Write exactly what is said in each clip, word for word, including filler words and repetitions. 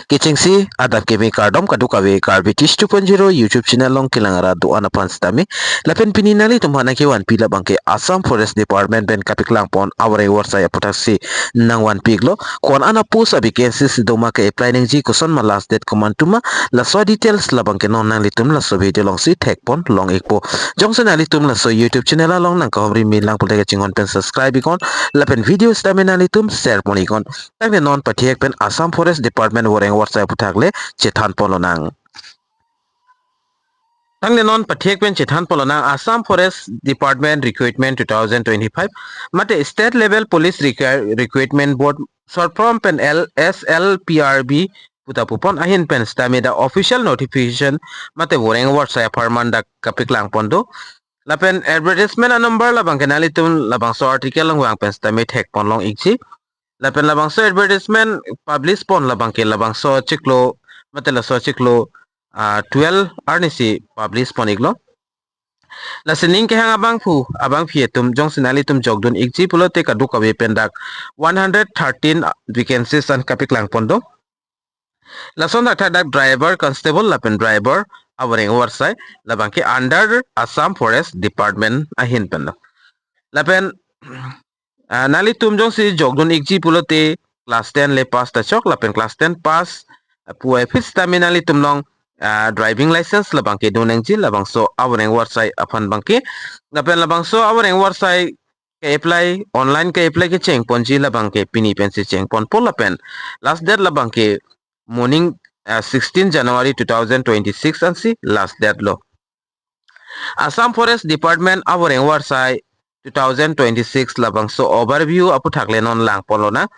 Kechengsi adap keme kardom kadokave Karbi Tish two point zero YouTube channel along kelang arat do-an aphan sitame. Lapen pini nanglitum aphan nangkevanpi labangke Assam Forest Department pen kapaklangpon avoreng avarsai aphuthaksi nangvanpi-iklo. Ko-an a-post a-vacancies doma, ke-apply nangji, koson ma last date komantu ma, laso details labangke non nanglitum laso video alongsi thekpon long-ikpo. Jongsi nanglitum laso YouTube channel along nangkahumri me lang pulote kachinghon pen subscribe-iknon, lapen video sitame nanglitum share pon-iknon. Tangte non pathek pen Assam Forest Department voreng avarsai aphuthak le chethanpon lonang. Tangte non pathek pen chethanpon lonang Assam Forest Department Recruitment two thousand twenty-five, mate State Level Police Recruit-, Recruitment Board, short form pen L S L P R B puta pupon, ahin pen sitame dak official notification mate voreng avarsai apharman dak kapaklangpon do. Lapen advertisement a-number labangke nanglitum labangso article along vang pen sitame thekpon long-ikji. Lapen labangso advertisement publish pon labangke labangso chiklo, mate laso chiklo, ah, twelve arnisi publish pon-iklo. Lasi ning kehang abangphu abangphi atum, jongsi nanglitum jokdun-ikji pulote kadokave pen dak one hundred thirteen vacancies an kapaklangpon do. Lason thakthak dak driver, constable lapen driver avoreng avarsai labangke under Assam Forest Department ahin pen lo. Lapen, ah, nanglitum jongsi jokdun-ikji pulote class ten le pass ta chok, lapen class ten pass, ah, pu aphi sitame nanglitum along, ah, driving license labangke do nangji labangso avoreng avarsai aphan abangke. Lapen labangso avoreng avarsai ke-apply, online ke-apply kechengponji labangke pini pensi chengponpo, lapen last date labangke moning, ah, sixteen January two thousand twenty-six ansi last date lo. Assam Forest Department avoreng avarsai two thousand twenty-six labangso overview aphuthak le non langpon lonang.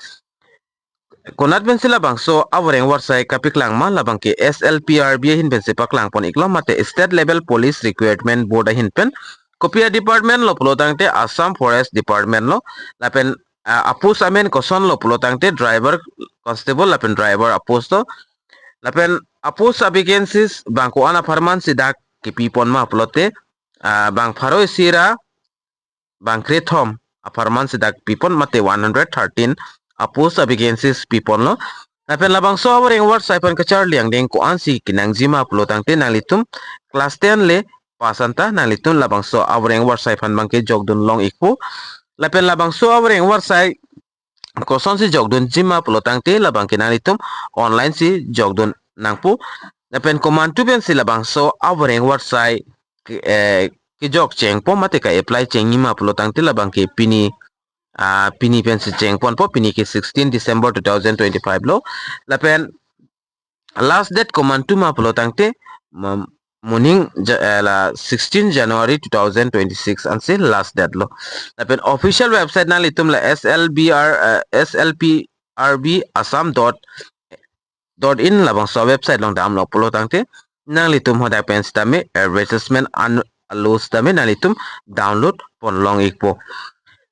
Konat pensi labangso avoreng avarsai kapaklang ma, labangke S L P R B ahin pensi paklangpon-iklo, mate State Level Police Recruitment Board ahin pen. Kopi a-department lo pulo tangte Assam Forest Department lo, lapen, ah, a-post amen koson lo pulo tangte driver, constable lapen driver a-post lo. Lapen a-post a-vacancies bang ko-an apharman si dak kepipon ma pulote, ah, bang pharo isi ra bang krethom apharman si dak pipon, mate one hundred thirteen a-post a-vacancies pipon lo. Lapen labangso avoreng avarsai aphan kacharli angdeng ko-ansi kenangji ma pulo tangte nanglitum class ten le pass anta nanglitum labangso avoreng avarsai aphan abangke jokdun long-ikpo. Lapen labangso avoreng avarsai kosonsi jokdunji ma pulo tangte labangke nanglitum online si jokdun nangpo. Lapen komantu pensi labangso avoreng avarsai ke, eh, kejok chengpo mate ka-apply chengji ma pulo tangte labangke pini, ah, pini pensi chengponpo, pini ke sixteen December two thousand twenty-five lo. Lapen last date komantu ma pulo tangte, ma-, moning ja-, eh, la sixteen January two thousand twenty-six ansi last date lo. Lapen official website nanglitum la S L B R, eh, S L P R B Assam dot dot in labangso website along damlo pulo tangte nanglitum hadak pen sitame advertisement an alo sitame nanglitum download pon long-ikpo.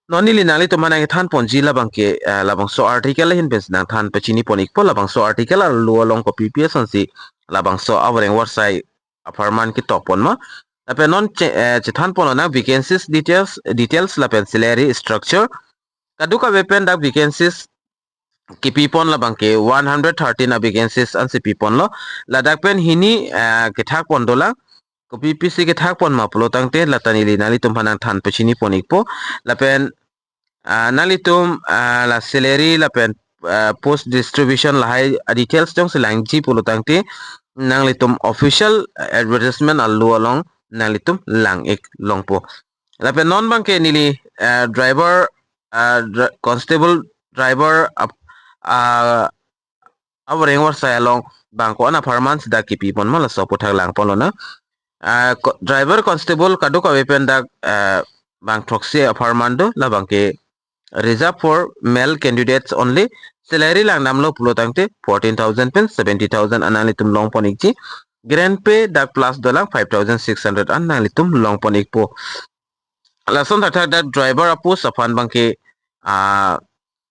Non neli nanglitum aphan nangthanponji labangke, eh, labangso article ahin pensi nangthan pachinipon-ikpo. Labangso article alo along kopi pi asonsi labangso avoreng avarsai apharman ketokpon ma. Lapen non che-, eh, chethanpon lonang vacancies details, details lapen salary structure. Kadokave pen dak vacancies kepipon labangke one hundred thirteen a-vacancies ansi piponlo. Ladak pen hini, eh, kethakpon dolang. Kopi pisi kethakpon ma pulo tangte lata neli nanglitum aphan nangthan pachinipon-ikpo. Lapen, ah, nanglitum, ah, la salary lapen, ah, post distribution lahai a-details jongsi langji pulo tangte nanglitum official advertisement alo along nanglitum lang-ik longpo. Lapen non abangke neli, eh, driver, eh, dri-, constable driver ap-, ah, avoreng avarsai along bang ko-an apharman si dak kepipon ma laso aputhak langpon lonang. Ah, ko-, driver constable kadokave pen dak, eh, bang throksi apharman do, labangke reserved for male candidates only. Salary langdamlo pulo tangte fourteen thousand pen seventy thousand an nanglitum longpon-ikji. Grant pay dak plus dolang five thousand six hundred an nanglitum longpon-ikpo. Lason thakthak dak driver a-post aphan abangke, ah,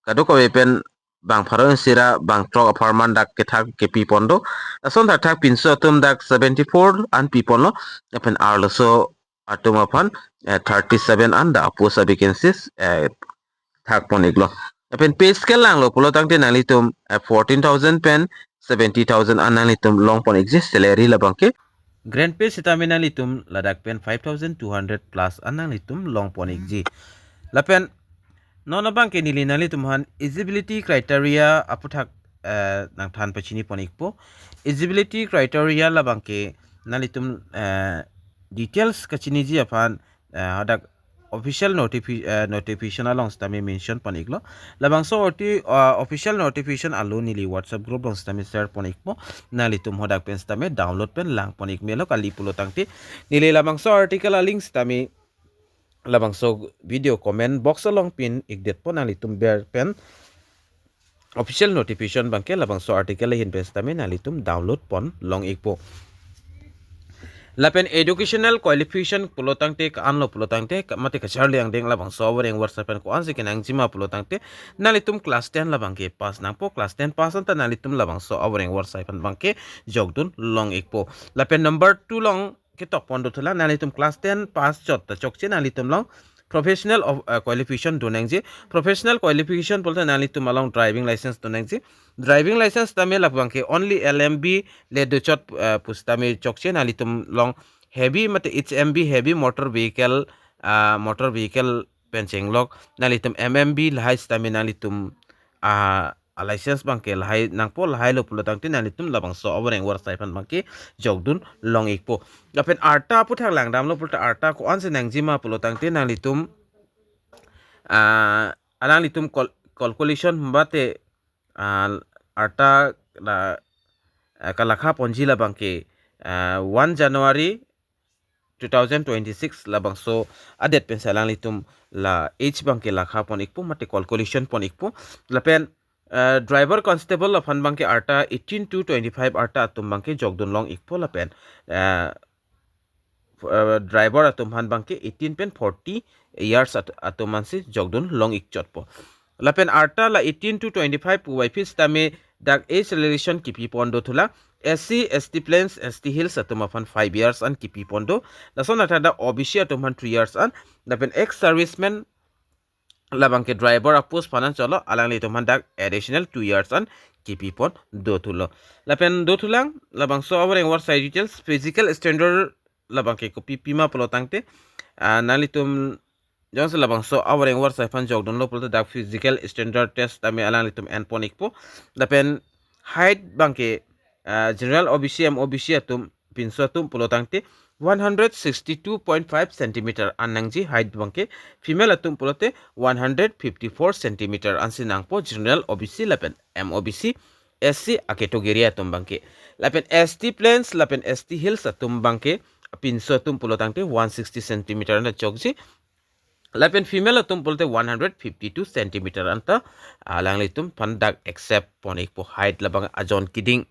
kadokave pen bang pharo isi ra bang throk apharman dak kethak kepipon do. Lason thakthak pinso atum dak seventy-four an piponlo. Lapen arloso atum aphan, eh, thirty-seven an dak a-post a-vacancies, eh, thakpon-iklo. Lapen pay scale langlo pulo tangte nanglitum, eh, fourteen thousand pen seventy thousand an nanglitum longpon ikji salary labangke. Grant pay sitame nanglitum ladak pen five thousand two hundred plus an nanglitum longpon ikji. Lapen non abangke neli nanglitum aphan eligibility criteria aputhak eh, nangthan pachinipon ikpo. Eligibility criteria labangke nanglitum eh, details kachiniji aphan eh, hadak official notifi eh, notification along sitame mention pon iklo. Labangso orti eh, official notification alo neli WhatsApp group along sitame share pon ikpo. Nanglitum hadak pen sitame download pen langpon ikmelo, kali pulo tangte neli labangso article a-link sitame labangso video comment box along pin ikdetpo, nanglitum ber pen official notification abangke labangso article ahin pen sitame nanglitum download pon long ikpo. Lapen educational qualification pulo tangte ko-anlo pulo tangte ka-, mate kacharli angdeng labangso avoreng avarsai aphan ko-ansi kenangjima pulo tangte nanglitum class ten labangke pass nangpo, class ten pass anta nanglitum labangso avoreng avarsai aphan abangke jokdun long ikpo. Lapen number two along ketok pon dothulang, nanglitum class ten pass chot ta chokche nanglitum along professional of uh, qualification donangji. Professional qualification pulote nanglitum along driving license donangji. Driving license tame labangke only L M B le dochot uh, pusitame chokche, nanglitum along heavy mate H M V, heavy motor vehicle uh, motor vehicle pen chenglok nanglitum M M V lahai sitame nanglitum uh, a-license abangke lahai nangpo, lahailo pulo tangte nanglitum labangso avoreng avarsai aphan abangke jokdun long ikpo. Lapen arta aputhak langdamlo pulote arta ko-ansi nangjima pulo tangte nanglitum ah, alanglitum col- calculation mate ah, arta la ah, kalakha ponji labangke ah, one January two thousand twenty-six labangso adet pensi alanglitum la age abangke lakha pon ikpo mate calculation pon ikpo. Lapen uh, driver constable aphan abangke arta eighteen to twenty-five arta atum abangke jokdun long ikpo, lapen uh, uh, driver atum aphan abangke eighteen pen forty years at- atum ansi jokdun long ikchotpo. Lapen arta la eighteen to twenty-five puvoiphit sitame dak age relaxation kipi pon dothulang. S C, S T plains, S T hills atum aphan five years an kipi pon do. Lason athak dak O B C atum aphan three years an. Lapen ex serviceman labangke driver a-post aphan an cholo, alanglitum aphan dak additional two years an kipi pon dothulo. Lapen dothulang labangso avoreng avarsai details, physical standard labangke kopi pima pulo tangte ah, nanglitum jongsi labangso avoreng avarsai aphan jokdunlo pulote dak physical standard test tame alanglitum en pon ikpo. Lapen height abangke ah, general O B C, M O B C atum, pinso atum pulo tangte one hundred sixty-two point five centimeter an nangji, height abangke. Female atum pulote one hundred fifty-four centimeter ansi nangpo, general O B C lapen M O B C, S C a-category atum abangke. Lapen S T plains lapen S T hills atum abangke pinso atum pulo tangte one sixty centimeter anta chokji. Lapen female atum pulote one hundred fifty-two centimeter anta alanglitum aphan dak accept pon ikpo, height labang ajon keding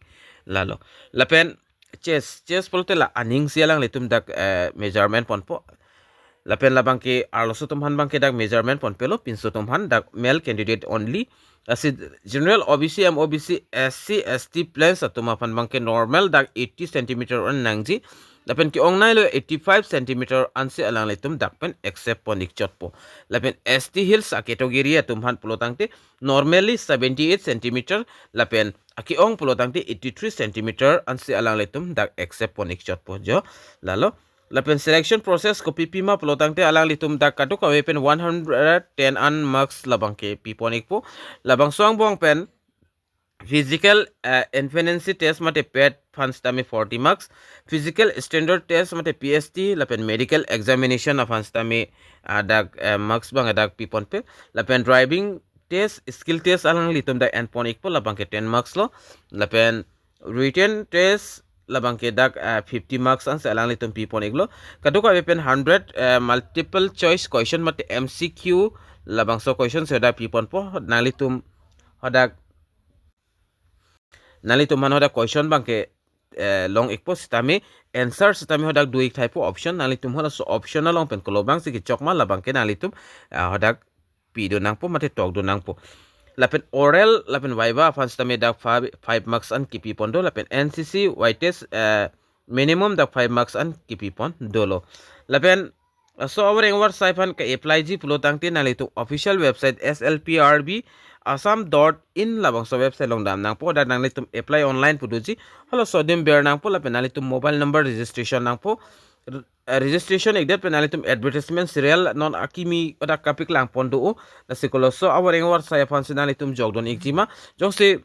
lalo. Lapen chest, chest pulote la aning si alanglitum dak eh, measurement ponpo. Lapen labangke arloso atum aphan abangke dak measurement ponpelo, pinso atum aphan, dak male candidate only. Lasi general O B C, M O B C, S C, S T plains atum aphan abangke normal dak eighty centimeter an nangji. Lapen ke-ongnailo eighty-five centimeter ansi alanglitum dak pen accept pon ikchotpo. Lapen S T hills a-category atum aphan pulo tangte normally seventy-eight centimeter, lapen ake-ong pulo tangte eighty-three centimeter ansi alanglitum dak accept pon ikchotpo jo lalo. Lapen selection process kopi pima pulo tangte alanglitum dak kadokave pen one hundred ten an marks labangke pi pon ikpo. Labangso angbong pen physical uh, efficiency test mate pet aphan sitame forty marks, physical standard test mate P S T lapen medical examination aphan sitame uh, dak uh, marks abang dak pi ponpe. Lapen driving test, skill test alanglitum dak en pon ikpo, labangke ten marks lo. Lapen written test labangke dak uh, fifty marks ansi alanglitum pi pon iklo. Kadokave pen hundred uh, multiple choice question mate M C Q labangso question si dak pi ponpo, nanglitum hadak nanglitum aphan hadak question abangke eh, long ikpo sitame answer sitame hadak do ik thaipo option, nanglitum halaso option along pen kolobang si kechokma labangke nanglitum ah, hadak pido nangpo mate tokdo nangpo. Lapen oral lapen viva aphan sitame dak five, five marks an kipi pon do, lapen N C C Y test eh, minimum dak five marks an kipi pon dolo. Lapen laso avoreng avarsai aphan ke-apply ji pulo tangte nanglitum official website S L P R B assam dot in labangso website along dam nangpo, hadak nanglitum apply online pu doji, halaso adim ber nangpo, lapen nanglitum mobile number registration nangpo. Eh, registration ikdet pen nanglitum advertisement serial non akimi hadak kapaklang pon do-o. Lasi koloso avoreng avarsai aphansi nanglitum jokdun ikji ma. Jongsi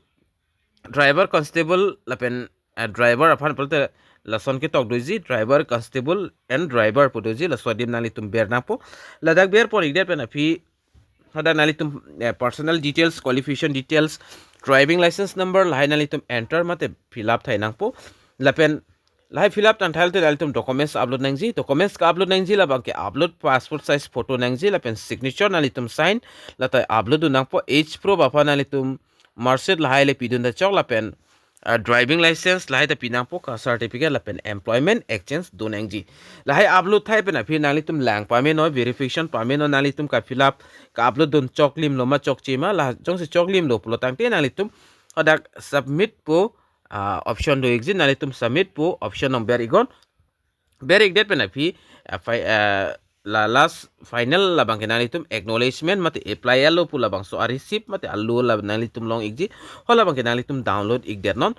driver, constable lapen, eh, driver aphan pulote lason ketok doji, driver, constable and driver pu doji, laso adim nanglitum ber nangpo. Ladak ber pon ikdet pen aphi hadak nanglitum, eh, personal details, qualification details, driving license number lahai nanglitum enter mate fill up thai nangpo. Lapen lahai fill up tangthai te nanglitum documents upload nangji, documents ka-upload nangji labangke upload passport size photo nangji, lapen signature nanglitum sign, lata upload dun nangpo. Age proof aphan nanglitum marksheet lahai le pidun ta chok, lapen, ah, driving license lahai ta pi nangpo, caste certificate lapen employment exchange dun nangji. Lahai upload thai pen aphi nanglitum lang pame noi, verification pame noi, nanglitum ka-fill up ka-upload dun choklim lo ma chokche ma, la jongsi choklim lo pulo tangte nanglitum hadak submit pu, ah, option do ikji, nanglitum submit pu option along ber iknon. Ber ikdet pen aphi, ah, fi-, ah, la last final labangke nanglitum acknowledgement mate apply alo pu labangso a-receipt mate alo la nanglitum long ikji, ho labangke nanglitum download ikdet non,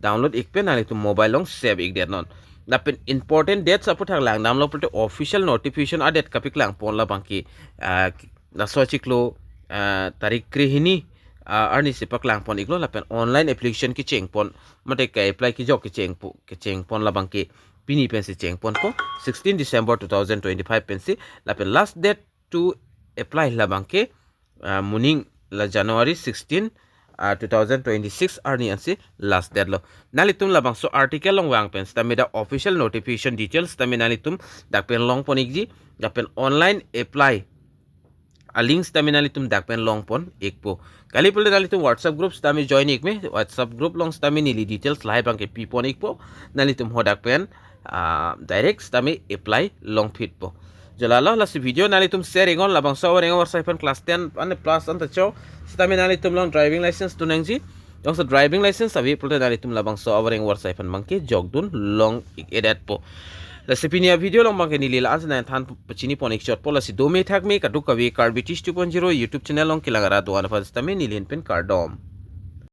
download ik pen nanglitum mobile along save ikdet non. Lapen important dates aphuthak lang damlo pulote official notification a-date kapaklang pon labangke, ah, laso achiklo, ah, tarik krehini, ah, arnisi paklang pon iklo, lapen online application kecheng pon mate ka-apply kejok kecheng po, kecheng pon labangke pini pensi cheng ponpo, sixteen December two thousand twenty-five pensi, lapen last date to apply labangke, ah, moning la January sixteen, ah, two thousand twenty-six arni ansi last date lo. Nanglitum labangso article along vang pen sitame dak official notification details sitame nanglitum dak pen long pon ikji, dak pen online apply a-link sitame nanglitum dak pen long pon ikpo. Kali pulote nanglitum WhatsApp group sitame join ik me, WhatsApp group along sitame neli details lahai abangke pi pon ikpo, nanglitum hadak pen, ah, direct sitame apply long phitpo. Jo lalo, lasi video nanglitum share iknon, labangso avoreng avarsai aphan class ten ane plus anta cho sitame nanglitum along driving license dun nangji. Jongsi driving license ave pulote nanglitum labangso avoreng avarsai aphan abangke jokdun long ik-edetpo. Lasi pini a-video along abangke neli la-ansi nangthan pachini pon ik chotpo, lasi dome thakme kadokave Karbi Teach two point zero YouTube channel along kelang ra do-an aphan sitame neli ahin pen kardom.